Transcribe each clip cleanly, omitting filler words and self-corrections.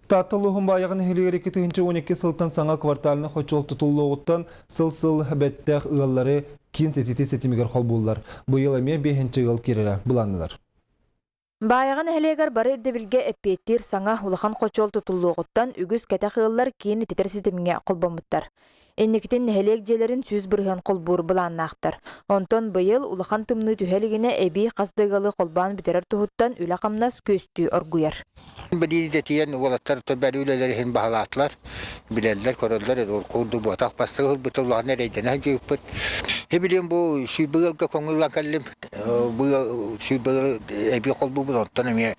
Таатта улууһун Баайаҕа нэһилиэгэр 2012 сылтан саҥа квартальнай хочуол тутуллуоҕуттан сыл-сыл бэттэх ыаллары киин ситити ситимигэр холбууллар. Быйыл эмиэ биэһинчэ ыал киирэрэ былааннанар. Баайаҕа нэһилиэгэр бары ирдэбилгэ эппиэттиир саҥа улахан хочуол тутуллуоҕуттан үгүс кэтэх ыаллар киин ититэр ситимҥэ холбоммуттар. Инникитин нэһилиэк дьиэлэрин 100% холбуур былааннаахтар. Онтон быйыл улахан тымныы түһэ илигинэ эбии хас да ыалы холбоон бүтэрэр туһуттан үлэ-хамнас күөстүү оргуйар. Билии идэтийэн уолаттар бары үлэлэр иһин баһылаатылар, билэллэр, көрөллөр, курдук буотах бастакы ылбыт улахан эрэйдэнэ сылдьыбыппыт. Билим бу сүүрбэ ыалга көҥүл кэллим. Бу сүүрбэ ыалы эбии холбуубут, онтон эмиэ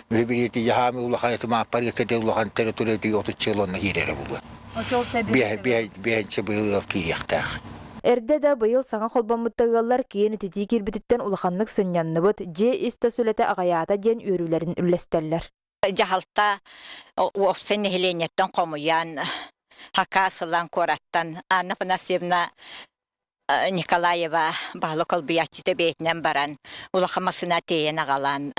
билиити яһаами улахан этимааппар улахан территория отучча ыал онно киирэрэ буолуо. Биэһинчэ быйыл ыал киириэхтээх. Эрдэ да быйыл саҥа холбоммут ыаллар киин ититии киирбититтэн улаханнык сынньанныбыт, дьиэ ис-тас үлэтэ аҕыйаата диэн үөрүүлэрин үллэстэллэр. Дьаһалта уопсай нэһилиэнньэттэн хомуйан, хакаас ылан куораттан Анна Афанасьевна Николаева баһылык олбуйааччыта бэйэтинэн баран улахан массыына тиэйэн аҕалан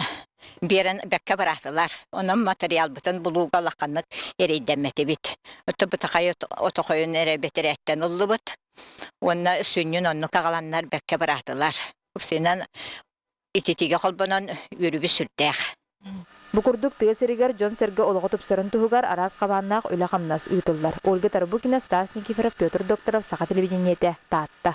биэрэн бэккэ бараатылар. Онон матырыйаалбытын булууга улаханнык эрэйдэммэтибит. Бытахай отохойун эрэ бэтэрээттэн ыллыбыт. Уонна сүнньүн оннук аҕаланнар бэккэ бараатылар. Упсайынан ититигэ холбонон үөрүүбүт сүрдээх. Бу курдук тыа сиригэр дьон-сэргэ олоҕо тупсарын туһугар араас хабааннаах үлэ-хамнас ыытыллар. Ольга Тарабукина, Стас Никифоров, Петр Докторов, Саха телевидениетэ, Таатта.